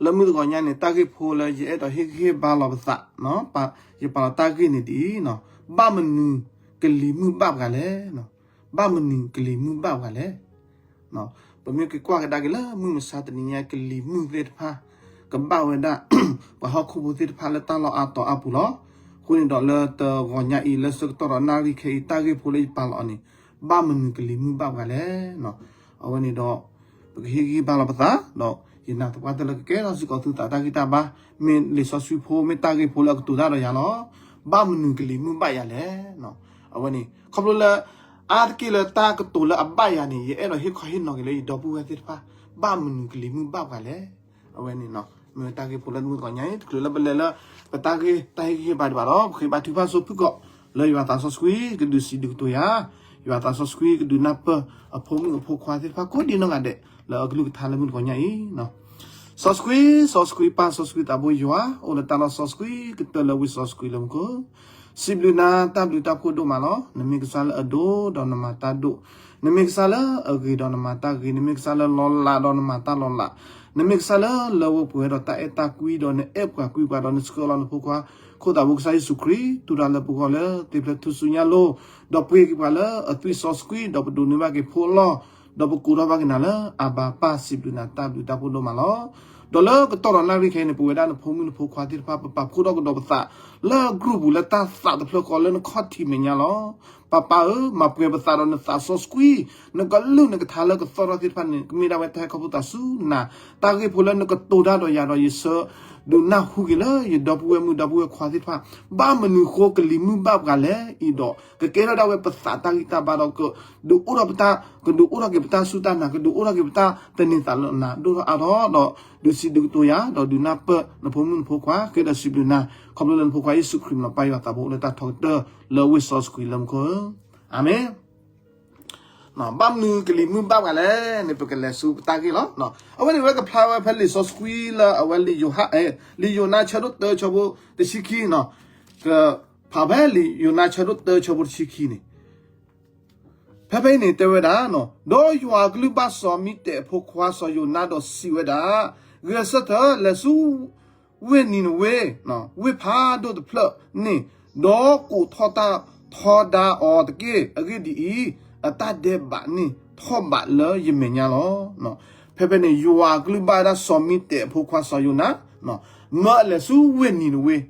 လၢမုၢ်တဂီၤညါန့ၣ် တၢ်ဂ့ၢ်ဖိလၢယအဲၣ်ဒိးဟ့ၣ်ဂံၢ်ဟ့ၣ်ဘါလီၤပသး, ယပာ်လီၤတၢ်ဂ့ၢ်န့ၣ်ဒ်အံၤ, ဘၣ်မနုၤကလံၤမုၢ်ဘၣ်ပှၤလဲၣ်. ဘၣ်မနုၤကလံၤမုၢ်ဘၣ်ပှၤလဲၣ်. ပမ့ၢ်က့ၤကွၢ်ကဒါက့ၤလၢမုၢ်မဆါတနံၤညါ ကလံၤမုၢ်သ့ၣ်တဖၣ် ကဘၣ်ဝဲဒၣ် ပှၤဟီၣ်ခိၣ်ဖိသ့ၣ်တဖၣ်လၢတၢ်လီၢ်အါတီၤအါပူၤလီၤ. အဃိန့ၣ်ဒီးလၢတဂီၤညါအံၤ လၢဆၢကတီၢ်ဒီးနၣ်ရံၣ်ခဲအံၤ တၢ်ဂ့ၢ်ဖိလၢယပာ်လီၤအီၤန့ၣ် ဘၣ်မနုၤကလံၤမုၢ်ဘၣ်ပှၤလဲၣ်. အဝဲန့ၣ်ဒီး ပကဟ့ၣ်ဂံၢ်ဟ့ၣ်ဘါလီၤပသး ဒီးယနာ်သပှၢ်တၢၢ်လၢကကဲထီၣ်စ့ၢ်ကီးသုသးတၢ်ဂံၢ်တၢ်ဘါ, မ့ၢ်လံာ်စီဆှံဖိ မ့ၢ်တၢ်ဂ့ၢ်ဖိလၢအကတိၤတၢ်ဒီးယၤလီၤ. ဘၣ်မနုၤကလံၤမုၢ်ဘၣ်ယၤလဲၣ်. အဝဲန့ၣ် ခီဖျိလၢ အါတက့ၢ်လၢတၢ်ကတိၤလၢအဘၣ်ယၤန့ၣ် ယအဲၣ်ဒိးဟ့ၣ်ခီဟ့ၣ်နီၤက့ၤလၢယဒီပုၢ်ဝဲၢ်သ့ၣ်တဖၣ် ဘၣ်မနုၤကလံၤမုၢ်ဘၣ်ပှၤလဲၣ်. အဝဲန့ၣ် မ့ၢ်တၢ်ဂ့ၢ်ဖိလၢမုၢ်တဂီၤညါအံၤ တချုးလၢပလဲၤလၢ ပတၢ်ဂ့ၢ်တၢ်ဟ့ၣ်ဂံၢ်ဟ့ၣ်ဘါဒံးဘၣ်ဒီး ပဃ့ဘါထုကဖၣ်ဆိဖုၣ်ကိာ် လၢယွၤသးစီဆှံကဒုးစံးဒုးကတိၤယၤ, ယွၤသးစီဆှံကဒုးနၢ်ပၢၢ်အဖိမုၣ်အဖိခွါသ့ၣ်တဖၣ်ကိးဒံးနီၢ်ဂၤဒဲး လၢအကလုၢ်ကထါလၢမုၢ်တဂီၤညါအံၤ စီဆှံ, စီဆှံပၢ်, စီဆှံသးဘိယွၤ, အိၣ်လၢတၢ်လီၢ်စီဆှံကတၢၢ်လၢဝ့ၢ်စီဆှံလၢမူခိၣ်, စံးဘျုးနၤတၢ်ဘျုးတၢ်ဖှိၣ်ဒိၣ်မးလီၤ. နမ့ၢ်ကစၢ်လၢအဒိၣ်ဒီးနမၤတၢ်ဒိၣ်, နမ့ၢ်ကစၢ်လၢအဂ့ၤဒီးနမၤတၢ်ဂ့ၤ, နမ့ၢ်ကစၢ်လၢလီၤလးဒီးနမၤတၢ်လီၤလး, နမ့ၢ်ကစၢ်လၢလၢဝဲပှဲၤဝဲဒီးတၢ်အဲၣ်တၢ်ကွံဒီးနအဲၣ်ပှၤကွံပှၤဒီးနဆှၢလီၤနဖိခွါ ခိၣ်သးဘိကစၢ်ယ့ၣ်ၡူးခရံာ် တူၢ်တၢ်လၢပဂီၢ်လၢသ့ၣ်ဖျဲးထူၣ်စုညါလိၤ, ဒီးပှ့ၤက့ၤပှၤလၢအသွံၣ်စီဆှံ ဒီးပဒိးန့ၢ်ဘၣ်က့ၤဖိအလီၢ်, ဒီးပကိးထီၣ်ဘၣ်က့ၤနၤလၢအဘၤပၢ် စံးဘျုးနၤတၢ်ဘျုးတၢ်ဖှိၣ်ဒိၣ်မးလီၤ. ဒီးလၢကတီၢ်ဒီးနၣ်ရံၣ်ခဲအံၤန့ၣ် ပဝဲဒၣ်နဖိမုၣ်နဖိခွါသ့ၣ်တဖၣ် ပပာ်ဖှိၣ်ထီၣ်ကဒီးပသး လၢအ group ပူၤလၢတၢ်သးတဖျၢၣ်ဃီလၢနခီၣ်ထံးမဲာ်ညါလီၤ. ပၢ်ပၢ်ဧၢ, မၤပှဲၤပသးဒီးနသးစီဆှံ, နကလုၢ်နကထါလၢကသီၣ်ထီၣ်သ့ၣ်တဖၣ်န့ၣ် ကမ့ၢ်ဒၣ်ဝဲတၢ်ဟဲခီဖျိသးဆူနၤ, တၢ်ဂ့ၢ်ဖိလၢနကတိၤတၢ်ဒီးယၤဒီးယဆၢ ဒုးနၢ်ဟူက့ၤလၢယဒီပုၢ်ဝဲၢ်မုၣ်ဒီပုၢ်ဝဲၢ်ခွါသ့ၣ်တဖၣ်, ဘၣ်မနုၤဃိကလံၤမုၢ်ဘၣ်ပှၤလဲၣ်အံၤဒီး ကကဲထီၣ်ဒၣ်ဝဲပသးတၢ်ဂံၢ်တၢ်ဘါဒီး ကဒုးအိၣ်ထီၣ်ပတၢ်, ကဒုးအိၣ်ထီၣ်က့ၤပတၢ်စူၢ်တၢ်နာ်, ကဒုးအိၣ်ထီၣ်က့ၤပတၢ်သန့ၤသးလၢနၤဒိၣ်ထီၣ်အါထီၣ်ဒီး ဒုးစံးဒုးကတိၤယၤ ဒီးဒုးနၢ်ပၢၢ်နဖိမုၣ်နဖိခွါ ဃ့ဒီးစံးဘျုးနၤ ခီဖျိလၢနဖိခွါယ့ၣ်ၡူးခရံာ်လီၤ. ပၢ်ယွၤသးဘိလၢတၢ်ထီကတၢၢ်လၢဝ့ၢ်စီဆှံလၢမူခိၣ်ဧၢ, အၤမ့ၣ်. ဘၣ်မနုၤကလံၤမုၢ်ဘၣ်ပှၤလဲၣ်န့ၣ် ပကလဲၤဆူပတၢ်ဂ့ၢ်လီၤ. အဝဲန့ၣ်ဝဲကဖျါဝဲဖဲလံာ်စီဆှံလၢအဝဲလံာ်ယိၤဟၣ်, လံာ်ယိၤနါဆၢဒိၣ်တၢဆၢဖိတဆံခံ, ကဖးဖဲလံာ်ယိၤနါဆၢဒိၣ်တၢဆၢဖိတဆံခံန့ၣ် ဖဲဖဲအံၤန့ၣ်တဲဝဲဒၣ်, ဒီးယွၤအကလုၢ်ဘၣ်စီၤမံတဲာ်အဖိခွါစီၤယိၤနါဒီးစံးဝဲဒၣ်, ဂဲၤဆၢထၢၣ်လဲၤဆူ ဝ့ၢ်နံၤနဝ့, ဝ့ၢ်ဖးဒိၣ်တဖျၢၣ်န့ၣ်, ဒီးကိးထီၣ်တၢ်ထီဒါအီၤတက့ၢ်. အဂ့ၢ်ဒ်အံၤ, အတၢ်ဒဲးဘးန့ၣ်ထီၣ်ဘးလၢယမဲာ်ညါလီၤ. ဖဲဖဲန့ၣ် ယွၤအကလုၢ်ဘၣ်ဝဲဒၣ်စီၤမံတဲာ်အဖိခွါစီၤယိၤနါ မၢအလဲၤဆူဝ့ၢ်နံၤနဝ့,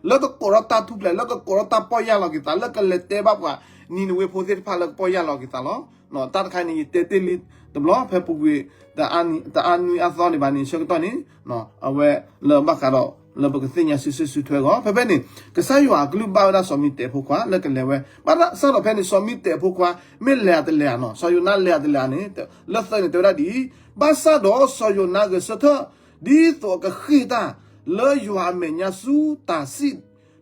လၢကကိးထီၣ်တၢ်ထူၣ်ဖျဲး လၢကကိးထီၣ်တၢ်ပီၢ်ယၢ်လီၤက့ၤသး လၢကလဲၤတဲဘၣ်ပှၤနံၤနဝ့ဖိသ့ၣ်တဖၣ်လၢကပီၢ်ယၢ်လီၤက့ၤသးလီၤ. တၢ်တခါန့ၣ် ယတဲတ့ၢ်လံတဘျီ ဖဲပူၤကွံာ် တအါနွံအသီဒံးဘၣ်န့ၣ် ဆၢကတီၢ်န့ၣ် အဝဲလၢဘၣ်ဃးဒီး လၢပကသ့ၣ်ညါစုစ့ၣ်စုထွဲအဂီၢ် ဖဲဖဲန့ၣ် ကစၢ်ယွၤအကလုၢ်ဘၣ်ဝဲဒၣ်စီၤမံတဲာ်အဖိခွါလၢကလဲၤဝဲ ဘၣ်ဆၣ်ဒီးဖဲန့ၣ် စီၤမံတဲာ်အဖိခွါ မ့ၢ်လဲၤအတလဲၤဧါနီၤ စီၤယိၤနါလဲၤအတလဲၤဧါန့ၣ် လၢသၢန့ၣ် တဲဝဲဒၣ်ဒ်အံၤ, ဘၣ်ဆၣ်ဒီးစီၤယိၤနါဂဲၤဆၢထၢၣ် ဒ်သိးအကဃ့ၢ်တၢ်လၢယွၤအမဲာ်ညါဆူတၤစံၣ်,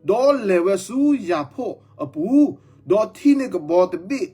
ဒီးလဲၤဝဲဆူယၤဖိၣ်အပူၤ, ဒီးထံၣ်န့ၢ်ကဘီတဘ့ၣ်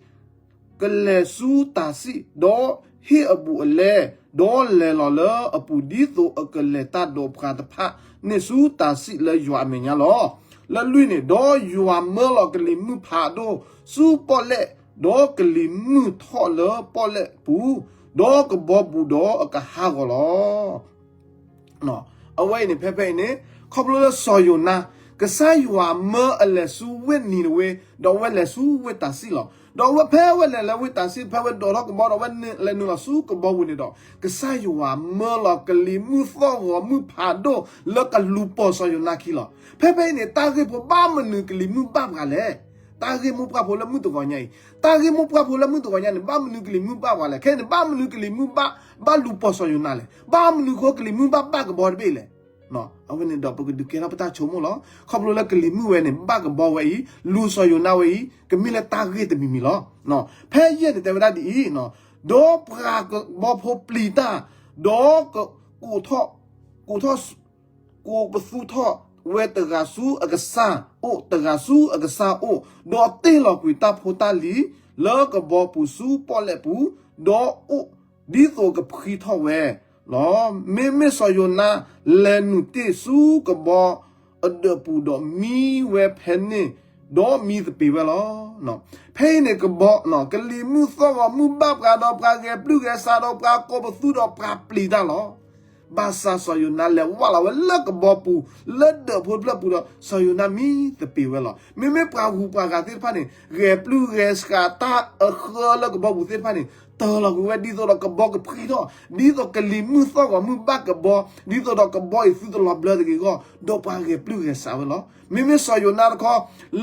ကလဲၤဆူတၤစံၣ်, ဒီးဟ့ၣ်အဘူးအလဲ, ဒီးလဲၤလီၤလၢအပူၤ ဒ်သိးအကလဲၤတၢ်ဒီးပှၤတဖၣ်န့ၣ်ဆူတၤစံၣ်လၢယွၤအမဲာ်ညါလီၤ. လၢလွံၢ်န့ၣ်, ဒီးယွၤမၢလီၤကလံၤမုၢ်ဖးဒိၣ်ဆူပီၣ်လဲၣ်, ဒီးကလံၤမုၢ်ထီၣ်လၢပီၣ်လဲၣ်ပူၤ, ဒီးကဘီဘူးဒီးအကဟးဂီၤလီၤ. အဝဲအံၤန့ၣ် ဖဲဖဲအံၤန့ၣ် ခီဖျိလၢစီၤယိၤနါ ကစၢ်ယွၤမၢအလဲၤဆူဝ့ၢ်နံၤနဝ့, ဒီးအဝဲလဲၤဆူဝ့ၢ်တၤစံၣ်လီၤ. ဒီးအဝဲဖဲအဝဲလဲၤလၢဝ့ၢ်တၤစံၣ် ဖဲအဝဲဒိးထီၣ်ကဘီဒီး အဝဲလဲၤနုာ်လီၤဆူကဘီပူၤန့ၣ်ဒီး ကစၢ်ယွၤမၢလီၤကလံၤမုၢ်သီၣ်ဂီၤမုၢ်ဖးဒိၣ်လၢကလူၤပိာ်စီၤယိၤနါခံလီၤ. ဖဲဖဲအံၤန့ၣ် တၢ်ဂ့ၢ်ဖိဘၣ်မနုၤကလံၤမုၢ်ဘၣ်ပှၤလဲၣ်. တၢ်ဂ့ၢ်မိၢ်ပှၢ်ဖိလၢမုၢ်တဂီၤညါအံၤ, တၢ်ဂ့ၢ်မိၢ်ပှၢ်ဖိလၢမုၢ်တဂီၤညါန့ၣ် ဘၣ်မနုၤကလံၤမုၢ်ဘၣ်ပှၤလဲၣ်. ခဲအံၤန့ၣ် ဘၣ်မနုၤကလံၤမုၢ်ဘၣ် ဘၣ်လူၤပိာ်စီၤယိၤနါလဲၣ်. ဘၣ်မနုၤဃိကလံၤမုၢ်ဘၣ်ဘၣ်ကဘီတဘ့ၣ်လဲၣ်. အဝဲန့ၣ်ဒီးပကဒုးကဲထီၣ်ပတၢ်ဆိကမိၣ်လီၤ. ခီဖျိလၢကလံၤမုၢ်ဝဲန့ၣ် ဘၣ်ကဘီဝဲအံၤ လူၤစီၤယိၤနါဝဲအံၤ ကမ့ၢ်လၢတၢ်ဂ့ၢ်တမံၤမံၤလီၤ. ဖဲယဲၢ်န့ၣ် တဲဝဲဒၣ်ဒ်အံၤ, ဒီးပှၤကဘီဖိပျံၤတၢ်, ဒီးက ကိးထီၣ်, ကိးထီၣ် ကိးပသူထီၣ်ဝဲတဂၤဆူအကစၢ်အိၣ်, တဂၤဆူအကစၢ်အိၣ်, ဒီးတ့ၢ်လီၤကွံာ်တၢ်ဖိတၢ်လံၤလၢကဘီပူၤဆူပီၣ်လဲၣ်ပူၤ, ဒီးအိၣ်ဒ်သိးကဖှံထီၣ်ဝဲလီၤ. မ့မ့ၢ်စီၤယိၤနါလဲၤနုာ်တ့ၢ်ဆူကဘီအဒၢးပူၤဒီး မံဝဲဖဲန့ၣ်, ဒီးမံသပ့ၤဝဲလီၤ. ဖဲအံၤန့ၣ် ကဘီ, ကလံၤမုၢ်သီၣ်ဂီၤမုၢ်ဘၣ်ပှၤဒီး ပှၤဂဲၤပျုၢ်ဂဲၤဆးဒီး ပှၤကိးပသူဒီးပှၤပျံၤတၢ်လီၤ. ဘၣ်ဆၣ်စီၤယိၤနါလဲၤဝၢ်လီၤဝဲလၢကဘီပူၤ လၢဒၢးဖိတဖျၢၣ်ပူၤဒီး စီၤယိၤနါမံသပ့ၤဝဲလီၤ. မ့မ့ၢ်ပှၤဂုၤပှၤဂၤသ့ၣ်တဖၣ်န့ၣ် ဂဲၤပျုၢ်ဂဲၤဆှးတၢ်အဃၢလၢကဘီပူၤသ့ၣ်တဖၣ်န့ၣ် တၢၢ်လီၤကွံာ်ဝဲ ဒ်သိးဒီးကဘီကဖှံထီၣ်, ဒ်သိးကလံၤမုၢ်သီၣ်ဂီၤမုၢ်ဘၣ်ကဘီ, ဒ်သိးဒီးကဘီအံၤသုတလီၤဘျၢတဂ့ၤအဂီၢ်, ဒီးပှၤဂဲၤပျုၢ်ဂဲၤဆှးဝဲလီၤ. မ့မ့ၢ်စီၤယိၤနါတခီ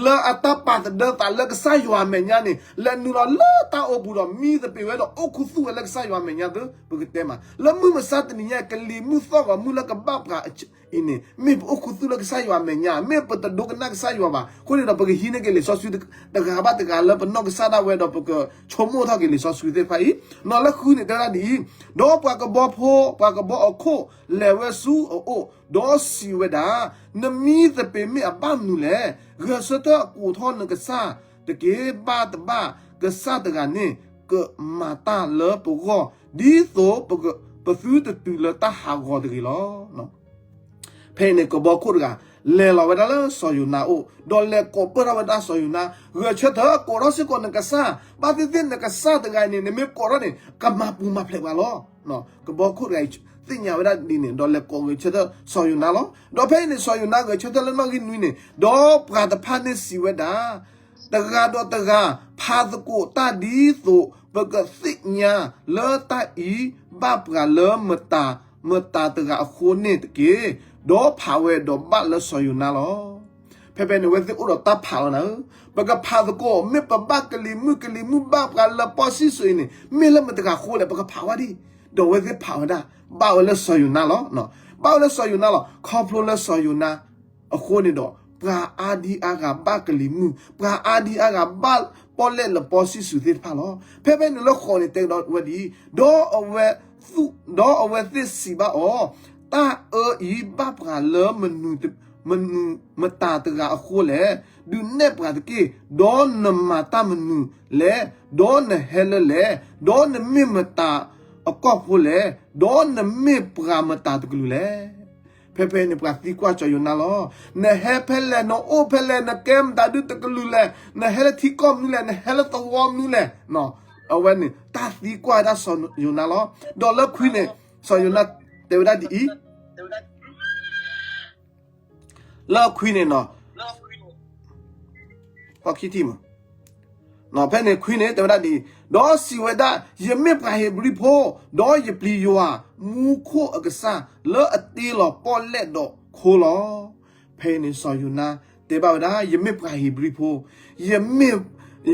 လၢအတၢ်ပာ်သဒၢသးလၢကစၢ်ယွၤအမဲာ်ညါန့ၣ် လဲၤနုာ်လီၤလၢတၢ်အိၣ်ပူၤဒီးမံသပ့ၤဝဲဒီးအိၣ်ခူသူၣ်ဝဲလၢကစၢ်ယွၤအမဲာ်ညါသ့ ပကတဲမး လၢမုၢ်မဆါတနံၤညါ ကလံၤမုၢ်သီၣ်ဂီၤမုၢ်လၢကဘၣ်ပှၤအံၤန့ၣ် မ့ၢ်ပအိၣ်ခူသူၣ်လၢကစၢ်ယွၤအမဲာ်ညါ မ့ၢ်ပတဒိကနၣ်ကစၢ်ယွၤဘၣ်. အဃိန့ၣ်ဒီး ပကဟံးန့ၢ်က့ၤလံာ်စီဆှံတဂၤဘၣ်တဂၤလၢပနီၢ်ကစၢ်ဒၣ်ဝဲဒီး ပကဆိကမိၣ်ထီၣ်က့ၤလံာ်စီဆှံသ့ၣ်တဖၣ်အံၤ လၢဃုန့ၣ်တဲဝဲဒၣ်ဒ်အံၤ, ဒီးပှၤကဘီဖိ ပှၤကဘီအခိၣ်လဲၤဝဲဆူအအိၣ်, ဒီးစံးဝဲဒၣ်, နမံသပ့ၤမ့ၢ်အဘၣ်မနုၤလဲၣ်. ဂဲၤဆၢထၢၣ်ကိးထီၣ်နကစၢ်တက့ၢ်. ဘၣ်တဘၣ် ကစၢ်တဂၤန့ၣ် ကမၤတၢ်လၢပဂီၢ် ဒ်သိးပသုတတုၤလၢတၢ်ဟးဂီၤတဂ့ၤလီၤ. ဖဲအံၤန့ၣ် ကဘီခိၣ်တဂၤ လဲၤလီၤဝဲဒၣ်လၢစီၤယိၤနါအအိၣ်, ဒီးလဲၤကိးပၢၢ်ထီၣ်ဝဲဒၣ်စီၤယိၤနါ, ဂဲၤဆၢထၢၣ်ကိးထီၣ်စ့ၢ်ကီးနကစၢ်, ဘၣ်သ့ၣ်သ့ၣ်နကစၢ်တဂၤအံၤန့ၣ် နမ့ၢ်ကိးထီၣ်န့ၣ် ကမၤပူၤမၤဖျဲးပှၤလီၤ. ကဘီခိၣ်တဂၤအံၤ သ့ၣ်ညါဝဲဒၣ်ဒ်န့ၣ် ဒီးလဲၤကိးဂဲၤဆၢထၢၣ်စီၤယိၤနါလီၤ. ဒီးဖဲအံၤန့ၣ် စီၤယိၤနါဂဲၤဆၢထၢၣ်လၢနီၣ်ဂံၢ်နွံန့ၣ်, ဒီးပှၤတဖၣ်န့ၣ်စံးဝဲဒၣ်, တဂၤဒီးတဂၤ ဖးသကိးတၢ်ဒ်သိး ပကသ့ၣ်ညါလၢတၢ်အံၤ ဘၣ်ပှၤလၢမတၤ မတၤတဂၤအဃိန့ၣ်တက့ၢ်. ဒီးဖးဝဲဒီးဘၣ်လၢစီၤယိၤနါလီၤ. ဖဲဖဲန့ၣ် အဝဲသ့ၣ်အိၣ်ဒီးတၢ်ဖးလီၤနၤဧၢ, ပကဖးသကိး မ့ၢ်ပဘၣ်ကလံၤမုၢ် ကလံၤမုၢ်ဘၣ်ပှၤလၢပီၢ်စံၣ်စိၤအံၤန့ၣ် မ့ၢ်လၢမတၤတဂၤအဃိလဲၣ် ပကဖးဝဲဒၣ်. ဒီးအဝဲသ့ၣ်ဖးဝဲဒၣ် ဘၣ်ဝဲလၢစီၤယိၤနါလီၤ. ဘၣ်ဝဲလၢစီၤယိၤနါလီၤ. ခီဖျိလၢစီၤယိၤနါအဃိန့ၣ်ဒီး ပှၤအါဒံအါဂၤဘၣ်ကလံၤမုၢ်, ပှၤအါဒံအါဂၤဘၣ်ပီၣ်လဲၣ်လၢပီၢ်စံၣ်စိၤသ့ၣ်တဖၣ်လီၤ. ဖဲဖဲန့ၣ်လၢဃိးန့ၣ်တဲဒီးဝဲဒ်အံၤ, ဒီးအဝဲသူၣ်, ဒီးအဝဲသ့ၣ်စံးဘၣ်အီၤ, တၢ်အၢအံၤဘၣ်ပှၤလၢမနုၤ, မနုၤမတၤတဂၤအဃိလဲၣ်. ဒုးနဲၣ်ပှၤတက့ၢ်. ဒီးနမၤတၢ်မနုၤလဲၣ်. ဒီးနဟဲလၢလဲၣ်. ဒီးနမ့ၢ်မတၤအကီၢ်ဖိလဲၣ်. ဒီးနမ့ၢ်ပှၤမတၤတကလုာ်လဲၣ်. ဖဲဖဲန့ၣ် ပှၤသံကွၢ်စီၤယိၤနါလီၤ. နဟဲဖဲလဲၣ်, နအိၣ်ဖဲလဲၣ်, နကဲမတၤဒုတကလုာ်လဲၣ်, နဟဲလၢထံကီၢ်မနုၤလဲၣ်, နဟဲလၢသဝီမနုၤလဲၣ်. အဝဲန့ၣ် တၢ်သံကွၢ်ဒၣ်စီၤယိၤနါလီၤ. ဒီးလၢခွံန့ၣ် စီၤယိၤနါတဲဝဲဒၣ်ဒ်အံၤ, လၢခွံန့ၣ်နီၤ, ဖီခံထံၣ်မး, ဖဲန့ၣ်ခွံန့ၣ် တဲဝဲဒၣ်ဒ်အံၤ, ဒီးစံးဝဲဒၣ်, ယမ့ၢ်ပှၤဧ့ၤဘြံၤဖိ, ဒီးယပျံၤယွၤ, မူခိၣ်အကစၢ်, လၢအတ့လီၤပီၣ်လဲၣ်ဒီးခိလီၤ. ဖဲအံၤန့ၣ် စီၤယိၤနါတဲဘၣ်ဝဲဒၣ်, ယမ့ၢ်ပှၤဧ့ၤဘြံၤဖိ, ယမ့ၢ်,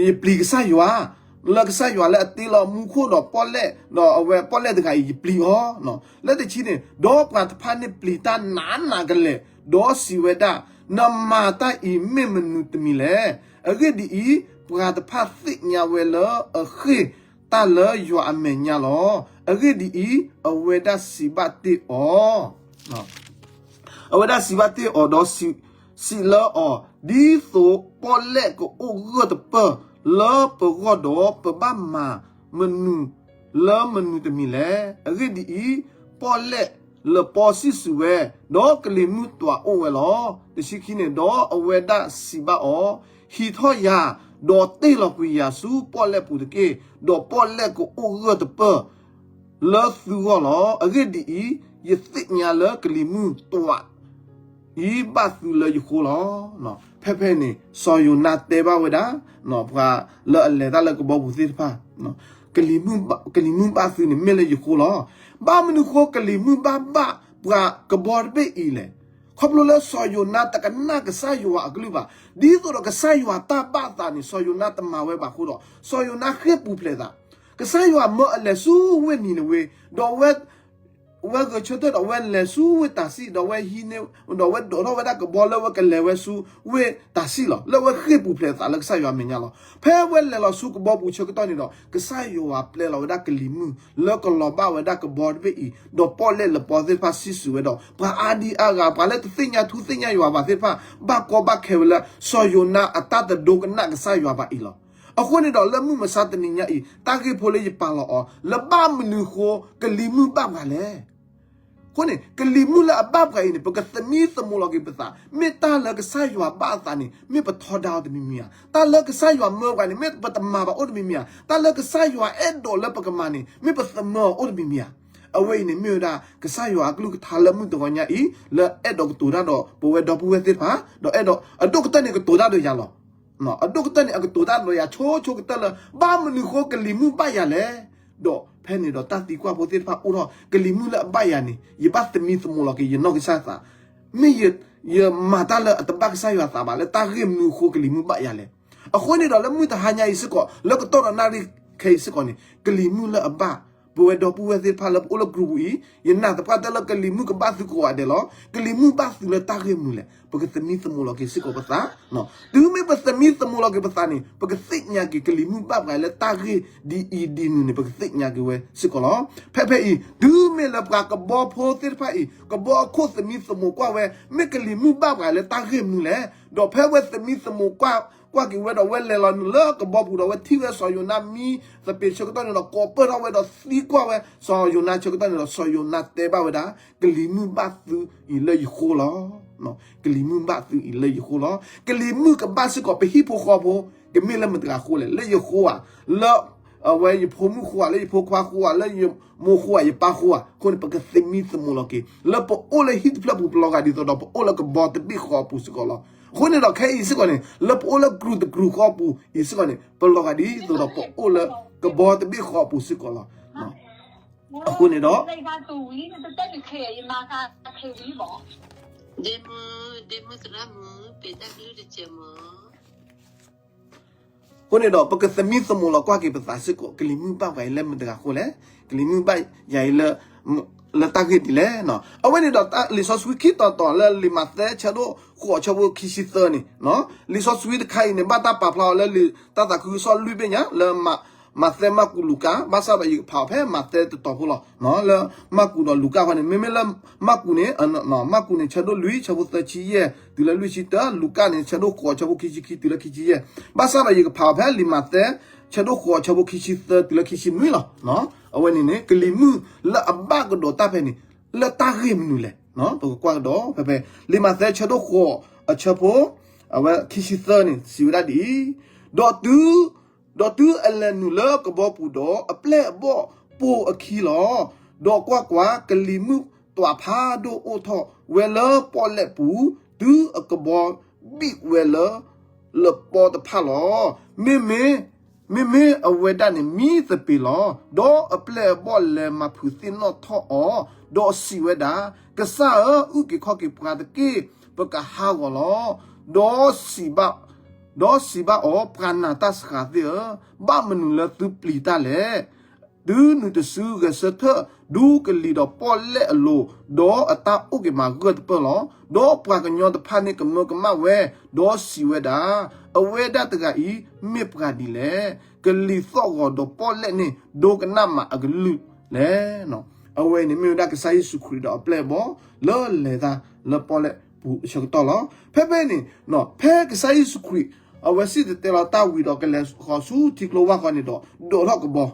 ယပျံၤကစၢ်ယွၤ, လၢကစၢ်ယွၤလၢအတ့လီၤမူခိၣ်ဒီးပီၣ်လဲၣ်, ဒီးအဝဲပီၣ်လဲၣ်တဂၤအံၤ ယပျံၤအီၤ. လၢတဆံန့ၣ်, ဒီးပှၤတဖၣ်န့ၣ်ပျံၤတၢ်နးနးကလဲာ်, ဒီးစံးဝဲဒၣ်, နမၤတၢ်အံၤမ့ၢ်မနုၤတမံၤလဲၣ်. အဂ့ၢ်ဒ်အံၤ, ပှၤတဖၣ်သ့ၣ်ညါဝဲလၢအဃ့ၢ်တၢ်လၢယွၤအမဲာ်ညါလီၤ. အဂ့ၢ်ဒ်အံၤ, အဝဲဒၣ်စံးဘၣ်တ့ၢ်အီၤ အဝဲဒၣ်စံးဘၣ်တ့ၢ်အီၤဒီးစံး, စံးလၢအီၤ, ဒ်သိးပီၣ်လဲၣ်ကအိၣ်ဂၢၢ်တပၢၢ်လၢပဂီၢ်ဒီး ပဘၣ်မၤမနုၤလၢမနုၤတမံၤလဲၣ်. အဂ့ၢ်ဒ်အံၤ, ပီၣ်လဲၣ်လၢပီၢ်စံၣ်စူၤဝဲ, ဒီးကလံၤမုၢ်တွၤအိၣ်ဝဲလီၤ. တဆံခံန့ၣ်, ဒီးအဝဲဒၣ်စံးဘၣ်အီၤ, ဟံးထီၣ်ယၤ, ဒီးတ့ၢ်လီၤကွံာ်ယၤဆူပီၣ်လဲၣ်ပူၤတက့ၢ်. ဒီးပီၣ်လဲၣ်ကအိၣ်ဂၢၢ်တပၢၢ် လၢသုဂီၢ်လီၤ. အဂ့ၢ်ဒ်အံၤ, ယသ့ၣ်ညါလၢကလံၤမုၢ်တွၤအံၤဘၣ်သုလၢယဃိလီၤ. ဖဲဖဲန့ၣ် စီၤယိၤနါတဲဘၣ်ဝဲဒၣ် ပှၤလၢအလဲၤတၢ်လၢကဘီပူၤသ့ၣ်တဖၣ်, ကလံၤမုၢ်ဘၣ်သုန့ၣ်မ့ၢ်လၢယဃိလီၤ. ဘၣ်မနုၤဃိကလံၤမုၢ်ဘၣ်ဘၣ်ပှၤကဘီတဘ့ၣ်အံၤလဲၣ်. ခီဖျိလၢစီၤယိၤနါတကနၣ်ကစၢ်ယွၤအကလုၢ်ဘၣ်. ဒ်သိးဒီးကစၢ်ယွၤတၢ်ဘၣ်သးန့ၣ် စီၤယိၤနါတမၤဝဲဘၣ်အဃိဒီး စီၤယိၤနါဃ့ၢ်ပူၤဖျဲးသး. ကစၢ်ယွၤမၢအလဲၤဆူဝ့ၢ်နံၤနဝ့, ဒီးဝဲဂဲၤဆၢထၢၣ်ဒီးဝဲလဲၤဆူဝ့ၢ်တၤစံၣ်, ဒီးဝဲဟံးန့ၢ်, ဒီးဝဲဒိးထီၣ်ဝဲဒၣ်ကဘီလၢဝဲကလဲၤဝဲဆူဝ့ၢ်တၤစံၣ်လီၤ. လၢအဝဲဃ့ၢ်ပူၤဖျဲးသးလၢကစၢ်ယွၤအမဲာ်ညါလီၤ. ဖဲဝဲလဲၤလီၤဆူကဘီပူၤဆၢကတီၢ်န့ၣ်ဒီး ကစၢ်ယွၤပျဲလီၤဝဲဒၣ်ကလံၤမုၢ် လၢကလီၤဘၣ်ဝဲဒၣ်ကဘီတဘ့ၣ်အံၤ, ဒီးပီၣ်လဲၣ်လၢပီၢ်သ့ၣ်တဖၣ်စံၣ်စူၤဝဲဒီး ပှၤအါဒံအါဂၤ ပှၤလၢတသ့ၣ်ညါထူသ့ၣ်ညါယွၤဘၣ်သ့ၣ်တဖၣ် ဘၣ်ကီဘၣ်ခဲဝဲလၢ စီၤယိၤနါအတၢ်တဒိကနၣ်ကစၢ်ယွၤဘၣ်အံၤလီၤ. အဃိန့ၣ်ဒီး လၢမုၢ်မဆါတနံၤညါအံၤ တၢ်ဂ့ၢ်ဖိလၢယပာ်လီၤအီၤ လၢဘၣ်မနုၤဃိ ကလံၤမုၢ်ဘၣ်ပှၤလဲၣ်. အဃိန့ၣ် ကလံၤမုၢ်လၢအဘၣ်ပှၤအံၤန့ၣ် ပကသမံသမိးလီၤက့ၤပသး, မ့ၢ်တၢ်လၢကစၢ်ယွၤဘၣ်အသးန့ၣ် မ့ၢ်ပထီဒါအီၤတမံၤမံၤဧါ. တၢ်လၢကစၢ်ယွၤမၢပှၤန့ၣ် မ့ၢ်ပတမၤဘၣ်အိၣ်တမံၤမံၤဧါ. တၢ်လၢကစၢ်ယွၤအဲၣ်ဒိးလၢပကမၤန့ၣ် မ့ၢ်ပသမၢအီၤအိၣ်တမံၤမံၤဧါ. အဝဲအံၤန့ၣ်မ့ၢ်ဝဲဒၣ် ကစၢ်ယွၤအကလုၢ်ကထါလၢမုၢ်တဂီၤညါအံၤ လၢအဲၣ်ဒိးကတိၤတၢ်ဒီးပဝဲဒီပုၢ်ဝဲၢ်သ့ၣ်တဖၣ်, ဒီးအဲၣ်ဒိး အဒိၣ်ကတၢၢ်န့ၣ်ကတိၤတၢ်ဒီးယၤလီၤ. အဒိၣ်ကတၢၢ်န့ၣ်အကတိၤတၢ်ဒီးယၤဆိဆိကတၢၢ်လၢ ဘၣ်မနုၤဃိကလံၤမုၢ်ဘၣ်ယၤလဲၣ်. ဒီးဖဲန့ၣ်ဒီးတၢ်သံကွၢ်ဖိသ့ၣ်တဖၣ်အိၣ်ထီၣ် ကလံၤမုၢ်လၢအဘၣ်ယၤန့ၣ် ယဘၣ်သမံသမိးလီၤက့ၤယနီၢ်ကစၢ်သး, မ့ၢ်ယမၤတၢ်လၢအတဘၣ်ကစၢ်ယွၤသးဘၣ် လၢတၢ်ဂ့ၢ်မနုၤအဃိကလံၤမုၢ်ဘၣ်ယၤလဲၣ်. အဃိန့ၣ်ဒီးလၢမုၢ်တဟါညါအံၤစ့ၢ်ကီး လၢကတီၢ်ဒီးနၣ်ရံၣ်ခဲအံၤစ့ၢ်ကီးန့ၣ် ကလံၤမုၢ်လၢအဘၣ် ပဝဲဒီပုၢ်ဝဲၢ်သ့ၣ်တဖၣ်လၢပအိၣ်လၢ group အံၤ ယနာ်သပှၢ်တၢၢ်လၢကလံၤမုၢ်ကဘၣ်သုကိးဂၤဒဲးလီၤ. ကလံၤမုၢ်ဘၣ်သုလၢတၢ်ဂ့ၢ်မနုၤလဲၣ် ပကသမံသမိးလီၤက့ၤစ့ၢ်ကီးပသး, တုၤမ့ၢ်ပသမံသမိးလီၤက့ၤပသးန့ၣ် ပကသ့ၣ်ညါက့ၤ ကလံၤမုၢ်ဘၣ်ပှၤလၢတၢ်ဂ့ၢ်ဒ်အံၤဒ်နုၤန့ၣ် ပကသ့ၣ်ညါက့ၤဝဲစ့ၢ်ကီးလီၤ. ဖဲဖဲအံၤ တုၤမ့ၢ်လၢပှၤကဘီဖိသ့ၣ်တဖၣ်အံၤ ကဘီအခိၣ်သမံသမိးကွၢ်ဝဲ မ့ၢ်ကလံၤမုၢ်ဘၣ်ပှၤလၢတၢ်ဂ့ၢ်မနုၤလဲၣ်. ဒီးဖဲဝဲသမံသမိးကွၢ် ကွၢ်က့ၤဝဲဒီးဝဲလဲၤလီၤနုာ်လၢကဘီပူၤဒီး ဝဲထံၣ်ဝဲစီၤယိၤနါမံသပ့ၤဆၢကတီၢ်န့ၣ်ဒီး ကိးပၢၢ်ထီၣ်ဝဲဒီးသံကွၢ်ဝဲ စီၤယိၤနါဆၢကတီၢ်န့ၣ်ဒီး စီၤယိၤနါတဲဘၣ်ဝဲဒၣ် ကလံၤမုၢ်ဘၣ်သုအံၤလၢယဃိလီၤ. ကလံၤမုၢ်ဘၣ်သုအံၤလၢယဃိလီၤ. ကလံၤမုၢ်ကဘၣ်စ့ၢ်ကီး ပဟံၣ်ဖိဃီဖိ ကမ့ၢ်လၢမတၤတဂၤဃိလဲၣ်, လၢယဃိဧါ, လၢ အဝဲယဖိမုၣ်ဃိဧါ, လၢယဖိခွါဃိဧါ, လၢယမိၢ်ဃိဧါ, ယပၢ်ဃိဧါ, အဃိန့ၣ် ပကသမံသမိးလီၤက့ၤ လၢပအိၣ်လၢဟံၣ်တဖျၢၣ်ပူၤ ပလီၤဂာ်ဒ်သိးဒီး ပအိၣ်လၢကဘီတဘ့ၣ်ဃီအပူၤစ့ၢ်ကီးလီၤ. အဃိန့ၣ်ဒီး ခဲအံၤစ့ၢ်ကီးန့ၣ် လၢပအိၣ်လၢ group တ group ဃီအပူၤအံၤစ့ၢ်ကီးန့ၣ် ပလီၤဂာ်ဒ်သိးဒီး ပအိၣ်လၢကဘီတဘ့ၣ်ဃီအပူၤစ့ၢ်ကီးလီၤ. အဃိန့ၣ်ဒီး အဃိန့ၣ်ဒီး ပကသမံသမိးလီၤကွၢ်က့ၤပသးစ့ၢ်ကီး ကလံၤမုၢ်ဘၣ်ပှၤအံၤလၢမတၤတဂၤဃိလဲၣ်, ကလံၤမုၢ်ဘၣ်ယၤအံၤလၢ လၢတၢ်ဂ့ၢ်ဒ်လဲၣ်. အဝဲန့ၣ်ဒီး လံာ်စီဆှံခံတီၤတီၤလၢလံာ်မးသဲဆၢဒိၣ်ဃိးဆၢဖိခံဆံသၢန့ၣ်, လံာ်စီဆှံတခါအံၤန့ၣ် ဘၣ်တၢ်ပာ်ဖျါအီၤလၢတၢ်သးခုကစီၣ်လွံၢ်ဘ့ၣ်ညါ လၢမးသဲ မၢ်ကူး လူၤကၣ်, ဘၣ်ဆၣ်ဒီးယကဖးအီၤဖဲမးသဲတတီၤဖိလီၤ. လၢမၢ်ကူးဒီးလူၤကၣ်ဃီန့ၣ် မ့မ့ၢ်လၢမၢ်ကူးန့ၣ် မၢ်ကူးန့ၣ် ဆၢဒိၣ်လွံၢ် ဆၢဖိသၢဆံယဲၢ် တုၤလၢလွံၢ်ဆံတၢ, လူၤကၣ်န့ၣ် ဆၢဒိၣ်ဃိး ဆၢဖိခံဆံခံ တုၤလၢခံဆံယဲၢ်. ဘၣ်ဆၣ်ဒီးယကဖးအီၤဖဲလံာ်မးသဲ ဆၢဒိၣ်ဃိး ဆၢဖိခံဆံသၢ တုၤလၢခံဆံနွံလီၤ. အဝဲန့ၣ်န့ၣ် ကလံၤမုၢ်လၢအဘၣ်ကဒီးတၢ်ဖဲန့ၣ် လၢတၢ်ဂ့ၢ်မနုၤလဲၣ်. ပကကွၢ်ကဒီးဖဲဖဲ လံာ်မးသဲ ဆၢဒိၣ်ဃိး အဆၢဖိ အဝဲခံဆံသၢန့ၣ် စံးဝဲဒၣ်ဒ်အံၤ, ဒီးတုၤ ဒီးတုၤအလဲၤနုာ်လၢကဘီပူၤဒီး အပျဲၢ်အဘီၣ်ပိာ်အခံလီၤ. ဒီးကွၢ်ကွၢ်, ကလံၤမုၢ်တွၤဖးဒိၣ်အိၣ်ထီၣ်ဝဲလၢပီၣ်လဲၣ်ပူၤ, တုၤအကဘီဘံၣ်ဝဲလၢ လပီတဖၣ်လီၤ. မ့မ့ၢ် မ့မ့ၢ်အဝဲဒၣ်န့ၣ်မံသပ့ၤလီၤ. ဒီးအပျဲၢ်အဘီၣ်လဲၤမၤဖုးသ့ၣ်နီၣ်ထီၣ်အီၤ, ဒီးစံးဝဲဒၣ်, ကစၢ်ဧၢ, အုၣ်က့ၤခီၣ်က့ၤပှၤတက့ၢ်, ပကဟးဂီၤလီၤ. ဒီးစံးဘၣ် ဒီးစံးဘၣ်အီၤ, ပှၤနာ်တၢ်စှၤသ့ၣ်ဧၢ, ဘၣ်မနုၤလၢသုပျံၤတၢ်လဲၣ်. တုၤနုၤတစု ဂဲၤဆၢထၢၣ် ဒူကလံၤဒီးပီၣ်လဲၣ်အလိၤ, ဒီးအတၢ်အိၣ်က့ၤမးဂၢၢ်တပၢၢ်လီၤ. ဒီးပှၤကညီတဖၣ်န့ၣ်ကမၢကမၣ်ဝဲ, ဒီးစံးဝဲဒၣ်, အဝဲဒၣ်တဂၤအံၤမ့ၢ်ပှၤဒ်လဲၣ်. ကလံၤသီၣ်ဂီၤဒီးပီၣ်လဲၣ်န့ၣ် ဒိကနၣ်မးအကလုၢ်လဲၣ်. အဝဲန့ၣ်မ့ၢ်ဝဲဒၣ်ကစၢ်ယ့ၣ်ၡူးခရံာ်ဒီးအပျဲၢ်အဘီၣ် လၢလဲၤတၢ်လၢပီၣ်လဲၣ်ပူၤအဆၢကတီၢ်လီၤ. ဖဲဖဲန့ၣ် ဖဲကစၢ်ယ့ၣ်ၡူးခရံာ် အဝဲစံၣ်တဲၤတဲလီၤတၢ်ဝံၤဒီး ကလဲၤဃီၤဆူထံကျိဝၢ်ဃီန့ၣ်ဒီး ဒိးထီၣ်ကဘီ,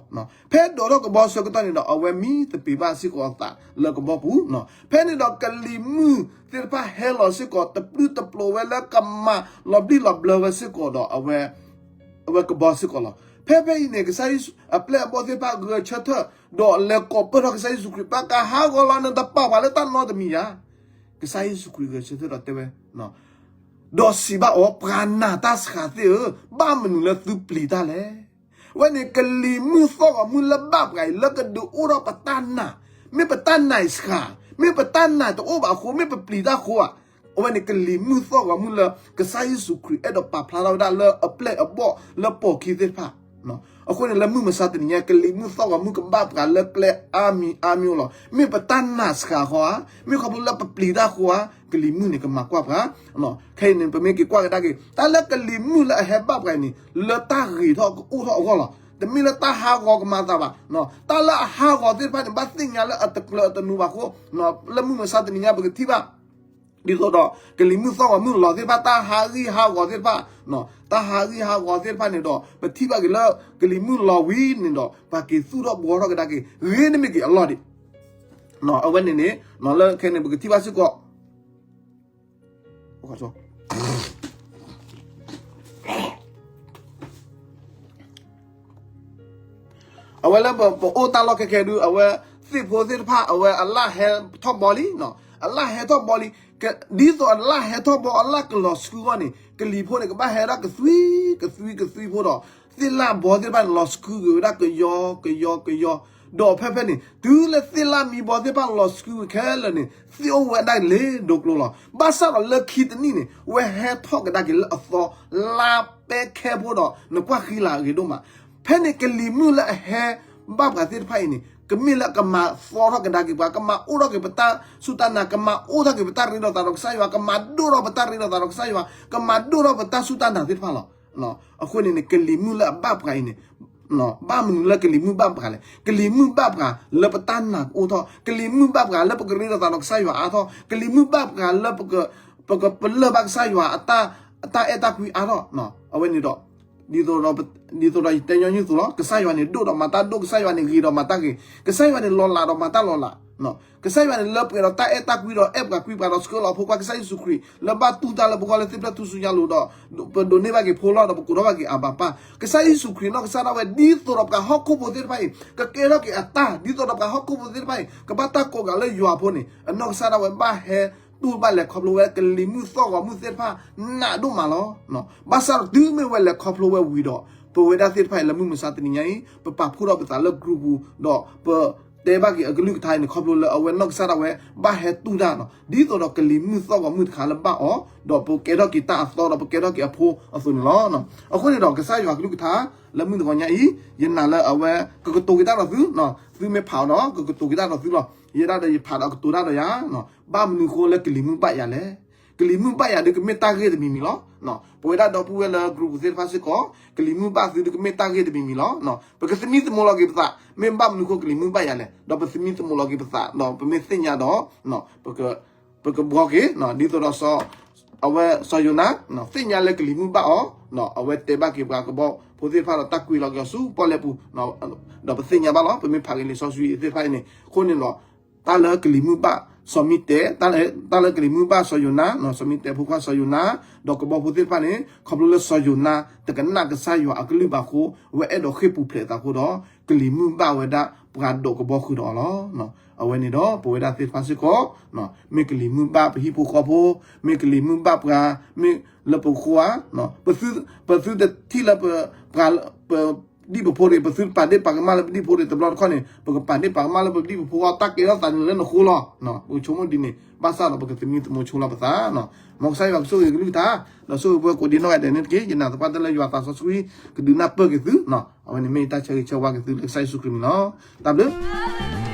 ဖဲဒိးထီၣ်ကဘီဆၢကတီၢ်န့ၣ်ဒီး အဝဲမံသပ့ၤဘၣ်စ့ၢ်ကီးအသးလၢကဘီပူၤ, ဖဲန့ၣ်ဒီးကလံၤမုၢ်သ့ၣ်တဖၣ်ဟဲလီၤစ့ၢ်ကီး တပျုၢ်တပျိၤဝဲလၢကမၤလီၤဘျံၣ်လီၤဘျၢဝဲစ့ၢ်ကီးဒီး အဝဲကဘီစ့ၢ်ကီးလီၤ. ဖဲဖဲအံၤန့ၣ် ကစၢ်ယ့ၣ်ၡူး အပျဲၢ်အဘီၣ်သ့ၣ်တဖၣ်ဂဲၤဆၢထၢၣ် ဒီးလဲၤကိးပၢၢ်ထီၣ်ကစၢ်ယ့ၣ်ၡူးခရံာ် ပှၤကဟးဂီၤလီၤ နတပာ်ပှၤလၢတၢ်နီတမံၤဧါ. ကစၢ်ယ့ၣ်ၡူးခရံာ်ဂဲၤဆၢထၢၣ်ဒီးတဲဝဲ ဒီးစံးဘၣ်အီၤ, ပှၤနာ်တၢ်စှၤသ့ၣ်ဧၢ, ဘၣ်မနုၤလၢသုပျံၤတၢ်လဲၣ်. အဝဲန့ၣ်ကလံၤမုၢ်သီၣ်ဂီၤမုၢ်လၢဘၣ်ပှၤအံၤ လၢကဒုးအိၣ်ထီၣ်ပတၢ်နာ်, မ့ၢ်ပတၢ်နာ်အံၤစှၤ, မ့ၢ်ပတၢ်နာ်တအိၣ်ဘၣ်အဃိ မ့ၢ်ပပျံၤတၢ်အဃိဧါ. အဝဲန့ၣ်ကလံၤမုၢ်သီၣ်ဂီၤမုၢ်လၢ ကစၢ်ယ့ၣ်ၡူးခရံာ်အဲၣ်ဒိးပာ်ဖျါထီၣ်ဝဲဒၣ်လၢအပျဲၢ်အဘီၣ်လၢပိာ်ခံသ့ၣ်တဖၣ် အဃိန့ၣ် လၢမုၢ်မဆါတနံၤညါ ကလံၤမုၢ်သီၣ်ဂီၤမုၢ်ကဘၣ်ပှၤလၢကျဲအါမံၤအါမံၤလီၤ. မ့ၢ်ပတၢ်နာ်စှၤဃီဧါ, မ့ၢ်ခီဖျိလၢပပျံၤတၢ်ဃိဧါ, ကလံၤမုၢ်န့ၣ်ကမၤကွၢ်ပှၤ. ခဲအံၤန့ၣ် ပမ့ၢ်က့ၤကွၢ်ကဒါက့ၤ တၢ်လၢကလံၤမုၢ်လၢအဟဲဘၣ်ပှၤအံၤန့ၣ် လၢတၢ်ဂ့ၤထီၣ်ကအိၣ်ထီၣ်အဂီၢ်လီၤ. တမ့ၢ်လၢတၢ်ဟးဂီၤကမၤအသးဘၣ်. တၢ်လၢအဟးဂီၤသ့ၣ်တဖၣ်န့ၣ် ဘၣ်သ့ၣ်ညါလၢအတကျၢၤအတနူၤဘၣ်အဃိ လၢမုၢ်မဆါတနံၤညါ ပကထံၣ်ဘၣ် ဒ်သိးဒီး ကလံၤမုၢ်သီၣ်ဂီၤမုၢ်လီၤသ့ၣ်တဖၣ် တၢ်ဟးဂံၢ်ဟးဂီၤသ့ၣ်တဖၣ်, တၢ်ဟးဂံၢ်ဟးဂီၤသ့ၣ်တဖၣ်န့ၣ်ဒီး ပထံၣ်ဘၣ်က့ၤလၢ ကလံၤမုၢ်လီၤဝံၤန့ၣ်ဒီး ပှၤက့ၤသူၣ်ထီၣ်ဘှီထီၣ်ကဒါက့ၤ ဂ့ၤန့ၢ်မ့ၢ်က့ၤအလီၢ်ဒံး. အဝဲန့ၣ်န့ၣ် လၢခဲန့ၣ် ပကထံၣ်ဘၣ်စ့ၢ်ကီး အဝဲလၢပအိၣ်တၢ်လီၢ်ခဲခဲဒု အဝဲ သ့ၣ်ဖိသ့ၣ်တဖၣ် အဝဲအလၣ်ဟဲထီၣ်ဘီလံ, အလၣ်ဟဲထီၣ်ဘီလံ, ဒ်သိးအလၣ်ဟဲထီၣ်ဘီ အလၣ်ကလီၤဆှုဂီၢ်န့ၣ် ကလံၤဖိန့ၣ် ကဘၣ်ဟဲဒၣ်ကသွံ, ကသွံ ကသွံဖိဒီး သ့ၣ်လၣ်ဘီသ့ၣ်တဖၣ်န့ၣ် လီၤဆှုက့ၤဝဲဒၣ်ကယီကယီကယီ, ဒီးဖဲဖဲန့ၣ် တုၤလၢသ့ၣ်လၣ်မံဘီသ့ၣ်တဖၣ်လီၤဆှုက့ၤခဲလၢာ်န့ၣ် သ့ၣ်အိၣ်ဝဲဒၣ်လၢဒိကျိလီၤ. ဘၣ်ဆၣ်ဒီးလၢခံတနံၣ်န့ၣ် ဝဲဟဲထီၣ်ကဒါက့ၤလၢအသီ လါပဲခဲဖိဒီး နကွၢ်ဃံလၤအဂ့ၤဒိၣ်မး. ဖဲန့ၣ်ကလံၤမုၢ်လၢအဟဲဘၣ်ပှၤသ့ၣ်တဖၣ်အံၤန့ၣ် ကမ့ၢ်လၢကမၤသီထီၣ်ကဒါက့ၤပှၤ, ကမၤအိၣ်ထီၣ်က့ၤပတၢ်စူၢ်တၢ်နာ်, ကမၤအိၣ်ထီၣ်က့ၤပတၢ်ရ့ဒီးသးဒီးကစၢ်ယွၤ, ကမၤဒိၣ်ထီၣ်ပတၢ်ရ့ဒီးသးဒီးကစၢ်ယွၤ, ကမၤဒိၣ်ထီၣ်ပတၢ်စူၢ်တၢ်နာ်သ့ၣ်တဖၣ်လီၤ. အဃိန့ၣ်န့ၣ် ကလံၤမုၢ်လၢအဘၣ်ပှၤအံၤန့ၣ် ဘၣ်မနုၤလၢကလံၤမုၢ်ဘၣ်ပှၤလဲၣ်. ကလံၤမုၢ်ဘၣ်ပှၤလၢပတၢ်နာ်ကအိၣ်ထီၣ်, ကလံၤမုၢ်ဘၣ်ပှၤလၢပကရ့ဒီးသးဒီးကစၢ်ယွၤအါထီၣ်, ကလံၤမုၢ်ဘၣ်ပှၤလၢ ပကပလၢၢ်ဘၣ်ကစၢ်ယွၤ အတၢ်အဲၣ်တၢ်ကွံအါထီၣ်, အဝဲန့ၣ်ဒီး ဒ်သိးဒီးယတဲညီနုၢ်အသိးလီၤ, ကစၢ်ယွၤန့ၣ်ဒိၣ်ဒီးမၤတၢ်ဒိၣ်, ကစၢ်ယွၤန့ၣ်ဂ့ၤဒီးမၤတၢ်ဂ့ၤ, ကစၢ်ယွၤန့ၣ်လီၤလးဒီးမၤတၢ်လီၤလး, ကစၢ်ယွၤန့ၣ်လၢပှဲၤဒီးတၢ်အဲၣ်တၢ်ကွံဒီးအဲၣ်ပှၤကွံပှၤဒီးဆှၢလီၤအဖိခွါကစၢ်ယ့ၣ်ၡူးခရံာ် လၢဘၣ်တူၢ်တၢ်လၢပဂီၢ်လၢသ့ၣ်ဖျၢၣ်ထူၣ်စုညါလိၤဒီး ပဒိးန့ၢ်ဘၣ်က့ၤဖိလီၢ်ဒီး ပကိးထီၣ်ဘၣ်က့ၤအၤဘၤပၢ်. ကစၢ်ယ့ၣ်ၡူးခရံာ်နီၢ်ကစၢ်ဒၣ်ဝဲ ဒ်သိးဒီးပှၤဟီၣ်ခိၣ်ဖိသ့ၣ်တဖၣ်အံၤ ကကဲထီၣ်က့ၤအတၢ်, ဒ်သိးဒီးပှၤဟီၣ်ခိၣ်ဖိသ့ၣ်တဖၣ်အံၤ ကဘၣ်တၢ်ကိးဂၤလၢယွၤအဖိန့ၣ် အနီၢ်ကစၢ်ဒၣ်ဝဲ ဘၣ်ဟဲတူၢ်ဘၣ်လဲၤခီဖျိဝဲကလံၤမုၢ်သီၣ်ဂီၤမုၢ်သ့ၣ်တဖၣ် နးဒိၣ်မးလီၤ. ဘၣ်ဆၣ်ဒီးတုၤမ့ၢ်ဝဲလဲၤခီဖျိဝဲဝံၤဒီး ပဝဲဒၣ်သ့ၣ်တဖၣ်အံၤလၢမုၢ်မဆါတနံၤညါအံၤ ပပာ်ဖှိၣ်ထီၣ်ပသးလၢ group ပူၤ ဒီးတဲဘၣ်က့ၤအကလုၢ်ကထါအံၤန့ၣ် ခီဖျိလၢအဝဲနီၢ်ကစၢ်ဒၣ်ဝဲ ဘၣ်ဟဲတူၢ်တၢ်နီၤ, ဒ်သိးဒီးကလံၤမုၢ်သီၣ်ဂီၤမုၢ်တခါလၢဘၣ်အီၤ, ဒီးပကဲထီၣ်က့ၤတၢ်အသီဒီးပကဲထီၣ်က့ၤအဖိအသိးန့ၣ်လီၤ. အဃိန့ၣ်ဒီး ကစၢ်ယွၤကလုၢ်ကထါ လၢမုၢ်တဂီၤညါအံၤ ယနာ်လၢအဝဲ ကကတိၤက့ၤတၢ်ဒီးသု, သုမ့ၢ်ဖးအီၤဒီး ကကတိၤက့ၤတၢ်ဒီးသုလီၤ. ယဲဒၣ်ဒီးယဖးဒီးကတိၤတၢ်ဒီးယၤ, ဘၣ်မနုၤဃိလၢကလံၤမုၢ်ဘၣ်ယၤလဲၣ်. ကလံၤမုၢ်ဘၣ်ယၤဒီးကမ့ၢ်တၢ်ဂ့ၢ်တမံၤမံၤလီၤ. ပဝဲဒၣ်ဒီပုၢ်ဝဲၢ်လၢ group ပူၤသ့ၣ်တဖၣ်စ့ၢ်ကီး ကလံၤမုၢ်ဘၣ်သုဒီးကမ့ၢ်တၢ်ဂ့ၢ်တမံၤမံၤလီၤ. ပကသမံသမိးလီၤက့ၤပသး, မ့ၢ်ဘၣ်မနုၤဃိကလံၤမုၢ်ဘၣ်ယၤလဲၣ်, ဒီးပသမံသမိးလီၤက့ၤပသး ဒီးပမ့ၢ်သ့ၣ်ညါဒီး ပကဘှီက့ၤ ဒ်သိးဒီး အဝဲစီၤယိၤနါ သ့ၣ်ညါလၢကလံၤမုၢ်ဘၣ်အီၤ, အဝဲတဲဘၣ်က့ၤပှၤကဘီဖိသ့ၣ်တဖၣ်ဒီးတၢ်ကွံလီၤက့ၤအီၤဆူပီၣ်လဲၣ်ပူၤ, ဒီးပသ့ၣ်ညါဘၣ်လီၤ. ပမ့ၢ်ဖးက့ၤလံာ်စီဆှံသ့ၣ်တဖၣ်အံၤန့ၣ် အဃိန့ၣ်ဒီး တၢ်လၢကလံၤမုၢ်ဘၣ်စီၤမံတဲ, တၢ်လၢကလံၤမုၢ်ဘၣ်စီၤယိၤနါ, စီၤမံတဲအဖိခွါစီၤယိၤနါ, ဒီးကဘီဖိသ့ၣ်တဖၣ်န့ၣ် ခီဖျိလၢစီၤယိၤနါ တကနၣ်ကစၢ်ယွၤအကလုၢ်ဘၣ်အဃိ အဝဲအဲၣ်ဒိးဃ့ၢ်ပူၤဖျဲးအသးအဃိဒီး ကလံၤမုၢ်ဘၣ်ဝဲဒၣ်ပှၤဒိးကဘီဃုာ်ဒီးအီၤလီၤ. အဝဲန့ၣ်ဒီး ပဝဲဒၣ်သ့ၣ်တဖၣ်စ့ၢ်ကီး မ့ၢ်ကလံၤမုၢ်ဘၣ်ပဟံၣ်ဖိဃီဖိ, မ့ၢ်ကလံၤမုၢ်ဘၣ်ပှၤ, မ့ၢ်လၢပဃိဧါ, ပသုတထံၣ်လၢပ ပှၤ ပဒံၣ်ပဖိတဂ့ၤ, ပသုတပာ်ဒ့ၣ်ပာ်ကမၣ်လၢပဒံၣ်ဖိတဂ့ၤ, တဘျီတခီၣ်န့ၣ် ပကပာ်ဒ့ၣ်ပာ်ကမၣ်လၢပဒံၣ်ပဖိအဂီၢ်, တၢ်ကဲထီၣ်သးန့ၣ်လၢနဃိလီၤ. ပကဆိကမိၣ်ဒ်န့ၣ် ဘၣ်ဆၣ်ဒီးပကသမံသမိးဆိလၢပသး, မ်ကစၢ်ယွၤကဆိၣ်ဂ့ၤကလုၢ်ကထါ, ဒီးဆိၣ်ဂ့ၤပဝဲကိးဒံနီၢ်ဂၤဒဲးန့ၣ်တက့ၢ်. ယနာ်သပှၢ်တၢၢ်လၢယွၤသးစီဆှံ ကဒုးနၢ်ပၢၢ်က့ၤသု, အဝဲန့ၣ်မ့ၢ်ယတၢ်ဆၢဂ့ၤဆၢဝါက့ၤသုလၢကစၢ်ယ့ၣ်ၡူးခရံာ်အမံၤလီၤ. တၢ်ဘျုး